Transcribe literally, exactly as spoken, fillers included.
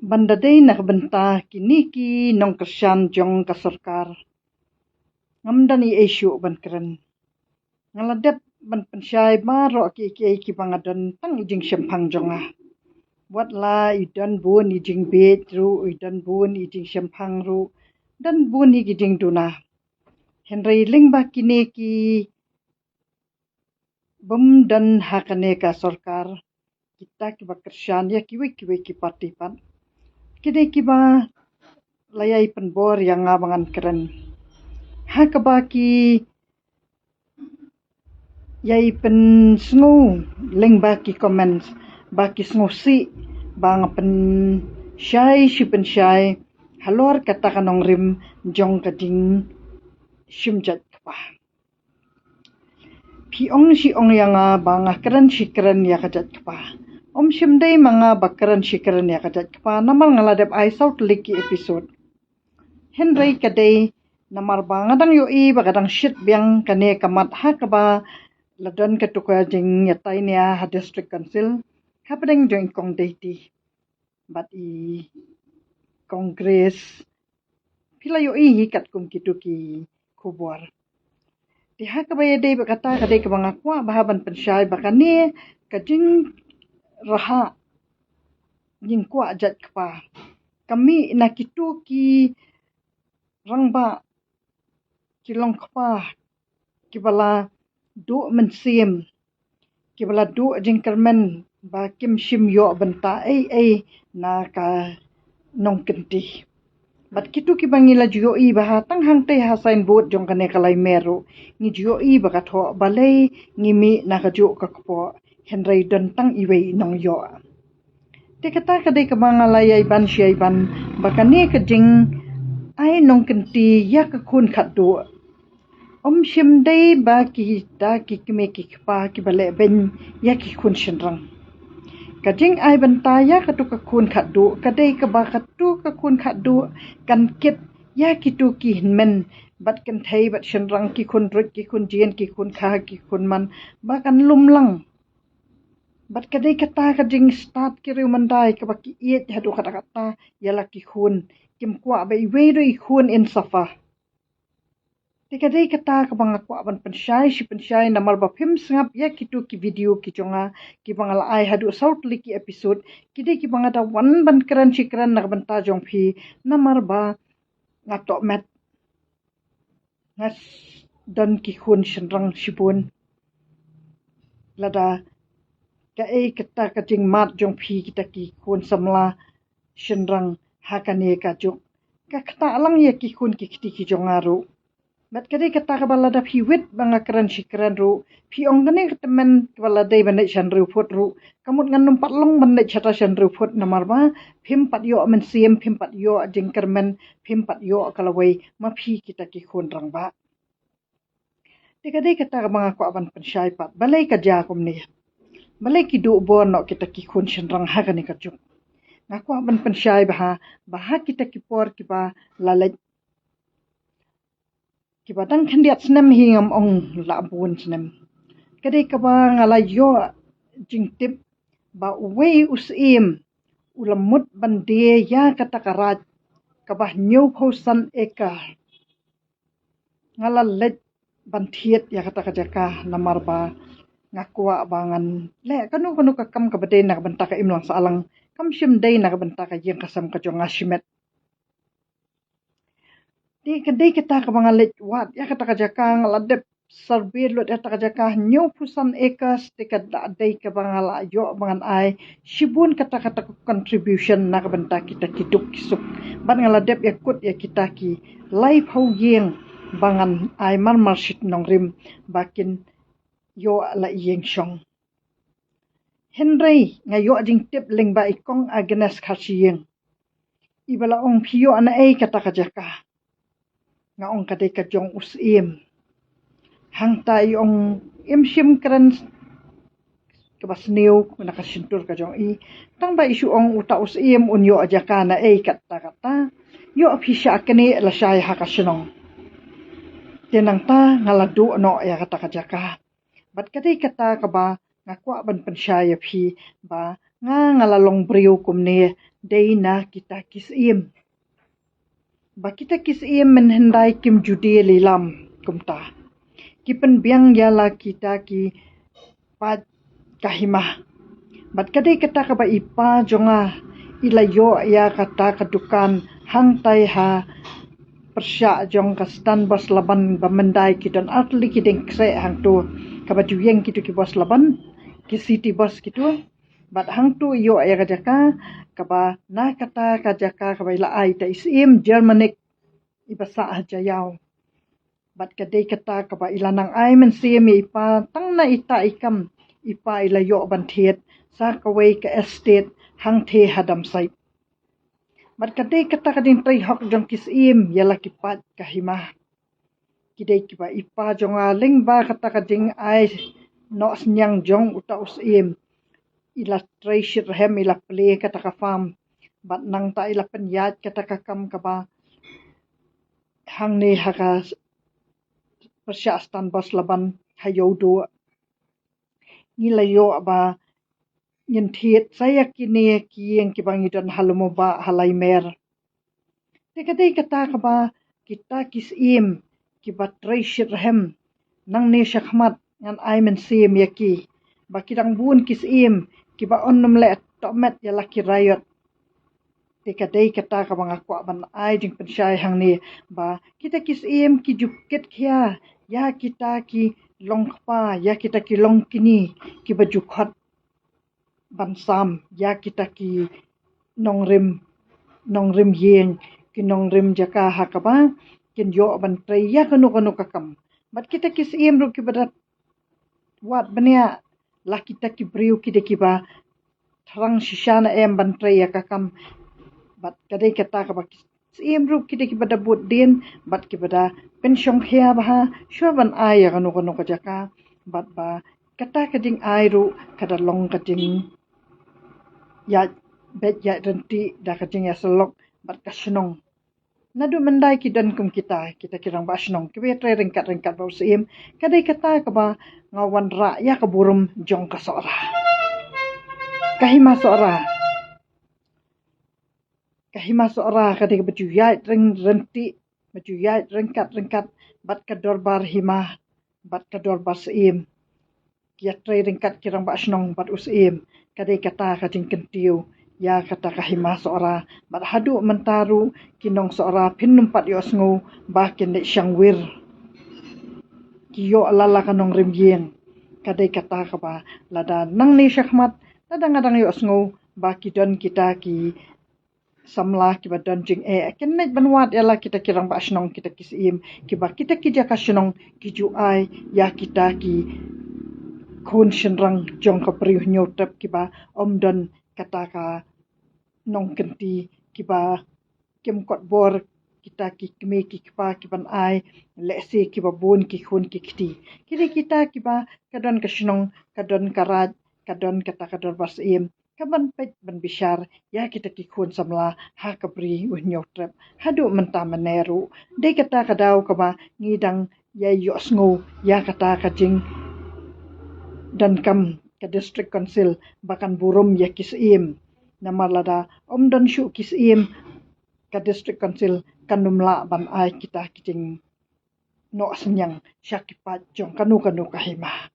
Ban da dei na ka bynta kine ki nongkyrshan jong ka sorkar, ngam don ei ei shuh ban kren. Nga la dep ban pynshai baroh kiei kiei kiba nga don tang i jingshemphang jong nga. Wat la i don bun i jingbieit ruh, i don bun i jingshemphang ruh, don bun i ki jingduna. Hynrei lyngba kine ki bym don ha kane ka sorkar, kita kiba kyrshan ïa kiwei kiwei ki parti pat, ki dei kiba la ïai pynbor ïa nga ba ngan kren. Ha kaba ki ïai pynsngew lyngba ki comments, ba ki sngewsih ba nga pynshai shi pynshai halor kata ka nongrim jong ka jingshim jait kpa. Phi ong shi ong ïa nga ba nga kren shi kren ïa ka jait kpa. Ym shym dei ma nga ba kren shi kren ïa ka jait kpa, namar nga la dep ai saw tylli ki episode. Hynrei ka dei namar ba nga dang ïohi ba ka dang shit biang kane ka mat ha kaba la don katu ka jingïatai nia ha District Council hapdeng jong i Kong Deiti bad i Kong Grace. Phi la ïohi hi katkum kitu ki khubor. Te ha kaba ïadei bad kata, ka dei kaba nga kwah bha ban pynshai ba kane ka jingrhah jingkwah jait kpa ka mih na kitu ki rangbah, ki longkpa kiba la duh mynsiem, kiba la duh jingkyrmen ba kim shym ïoh bynta ei ei na ka nongkynti. Bad kitu kiba ngi la ju ïohi bha tang hangtei ha signboard jong kane ka Laimer ruh ngi ju ïohi ba ka thoh balei ngi mih na kajuh ka kpoh, hynrei don tang iwei i nongïoh. Te kata ka dei kaba nga la ïai ban shi ïai ban ba kane ka jingai nongkynti ïa ka khun khatduh, ym shym dei ba kita ki kmie ki kpa kiba leh beiñ ïa ki khun shynrang. Ka jingai bynta ïa katu ka khun khatduh ka dei kaba katu ka khun khatduh kan kit ïa kitu ki hynmen bad kynthei bad shynrang, ki khun ruit, ki khun jin, ki khun kha, ki khun man, ba kan lum lang. Bad ka dei kata ka jingstad ki riewmyndai kaba ki ïeit haduh katta katta ïa la ki khun, kim kwah ba iwei ruh i khun in suffer. Te ka dei kata kaba nga kwah ban pynshai shi pynshai namar ba phim sngap ïa kitu ki video ki jong nga kiba nga la ai haduh saw tylli ki episode, ki dei kiba nga da wan ban kren shi kren na ka bynta jong phi namar ba nga tohmet. Nga s-, don ki khun shynrang shibun. Lada kaei kata ka jingmad jong phi kita ki khun samla shynrang ha kane ka juk, ka ktah lang ïa ki khun ki kti ki jong nga ruh. Bad ka dei kata kaba lada phi wit ba nga kren shi kren ruh, phi ong kane ka tymmen kaba la dei ban leit sha hynriew phut ruh, ka mut ngan ym pat long ban leit shata sha hynriew phut namar ba phim pat ïoh mynsiem, phim pat ïoh jingkyrmen, phim pat ïoh ka lawei ma phi kita ki khun rangbah. Te ka dei kata kaba nga kwah ban pynshai pat, balei ka jia kumne, balei ki duh bor noh kita ki khun shynrang ha kane ka juk. Nga kwah ban pynshai bha ba ha kita ki por kiba la leit, kiba dang khyndiat snem hi, ngam ong lah bun snem, ka dei kaba nga la ïoh jingtip ba uwei u syiem u la mut ban die ïa kata ka raid kaba hynñiewphew san acre. Nga la leit ban thied ïa kata ka jaka namar ba nga kwah ba ngan leh kano kano ka kam kaba dei na ka bynta ka imlang sahlang, kam shym dei na ka bynta ka ïing ka sem ka jong nga shimet. Te ka dei kata kaba nga leit wad ïa kata ka jaka, nga la dep survey lut ïa kata ka jaka hynñiewphew san acres, te ka da dei kaba nga la ïoh ba ngan ai shibun kata kata ka contribution na ka bynta kita ki duk ki suk. Bad nga la dep ïakut ïa kita ki laiphew ïing ba ngan ai marmar shi nongrim ba kin ïoh la ïing shong. Hynrei nga ïoh jingtip lyngba i Kong Agnes Kharshiing, iba la ong, phi ïoh naei kata ka jaka? Nga ong, ka dei ka jong u syiem. Hangta i ong, im shym kren kaba sniew na ka shyntur ka jong i, tang ba i shu ong uta u syiem un ïoh jaka naei kata kata, ïoh phi shah knieh lashai ha ka shnong. Te nangta nga la duh noh ïa kata ka jaka. Bad ka dei kata kaba nga kwah ban pynshai ïa phi ba nga, nga la long briew kumne dei na kita ki syiem. Ba kita ki syiem mynhyndai kim ju die lilam kumta. Ki pynbiang ïa la kita ki paid ka hima. Bad ka dei kata kaba i pa jong nga i la ïoh ïa kata ka dukan hangtai ha pyrshah jong ka stand bus Laban ba myndai ki don artylli ki dieng kseh hangto, kaba ju ïeng kito ki bus Laban, ki city bus kito. Bad hangto i ïoh ïa ka jaka kaba na kata ka jaka kaba i la ai da i syiem Germanic iba sah ha Jaïaw. Bad ka dei kata kaba i la nang ai mynsiem ïa i pa tang na ita i kam, i pa i la ïoh ban thied sa kawei ka estate hangtei ha Damsait. Bad ka dei kata ka jingtrei hok jong ki syiem ïa la ki paid ka hima. Ki dei kiba i pa jong nga lyngba kata ka jingai noh synñiang jong uta u syiem, i la trei shitrhem, i la plie kata ka farm. Bad nangta i la pynïaid kata ka kam kaba hangne ha ka pyrshah stand bus Laban ha Ïewduh. Ngi la ïoh ba ngin thied sa ïa kine ki ïing kiba ngi don ha Lum u Bah ha Laimer. Te ka dei kata kaba kita ki syiem kiba trei shitrhem, nangne shakhmat ngan ai mynsiem ïa ki, ba ki dang bun ki syiem kiba yn nym leh tohmet ïa la ki riot. Te ka dei kata kaba nga kwah ban ai jingpynshai hangne, ba kita ki syiem ki ju kit khia ïa kita ki longkpa, ïa kita ki longkñi kiba ju khot ban sam ïa kita ki nongrim, nongrim ïing, ki nongrim jaka ha kaba kin ïoh ban trei ïa kano kano ka kam. Bad kita ki syiem ruh kiba da wad bniah, la kita ki briew ki dei kiba thrang shisha ne em ban trei ïa ka kam. Bad ka dei kata kaba ki syiem ruh ki dei kiba da bud dien bad kiba da pynshongkhia bha shuwa ban ai ïa kano kano ka jaka. Bad ba kata ka jingai ruh ka da long ka jingïaid beit ïaid ryntih da ka jingïasyllok bad ka shnong. Naduh myndai ki don kum kita, kita ki rangbah shnong kiba ïatrei ryngkat ryngkat bad u syiem. Ka dei kata kaba nga wanrah ïa ka burom jong ka Sohra, ka hima Sohra. Ka hima Sohra ka dei kaba ju ïaid ryntih, ba ju ïaid ryngkat ryngkat bad ka dorbar hima bad ka dorbar syiem. Ki ïatrei ryngkat ki rangbah shnong bad u syiem. Ka dei kata ka jingkyntiew ïa kata ka hima Sohra. Bad haduh mynta ruh ki nong Sohra phin nym pat ïohsngew ba kin dei shangwir, ki ïoh la la ka nongrim ïing. Ka dei kata kaba lada nangne shakhmat, lada nga dang ïohsngew ba ki don kita ki samla kiba don jingeh, kin leit ban wad ïa la kita ki rangbah shnong, kita ki syiem, kiba kita ki jaka shnong ki ju ai ïa kita ki khun shynrang jong ka Bri u Hynñiewtrep kiba ym don kata ka nongkynti, kiba kim kot bor kita ki kmie ki kpa ki ban ai, lehse kiba bun ki khun ki kti. Ki dei kita kiba ka don ka shnong, ka don ka raid, ka don kata ka dorbar syiem, ka ban peit ban bishar ïa kita ki khun samla ha ka Bri u Hynñiewtrep. Haduh mynta mynne ruh, dei kata ka daw kaba ngi dang ïai ïohsngew ïa kata ka jingdonkam ka District Council ba kan burom ïa ki syiem. Namar lada ym don shuh ki syiem, ka District Council kan nym lah ban ai kita ki jingnoh synñiang sha ki paid jong kano kano ka hima.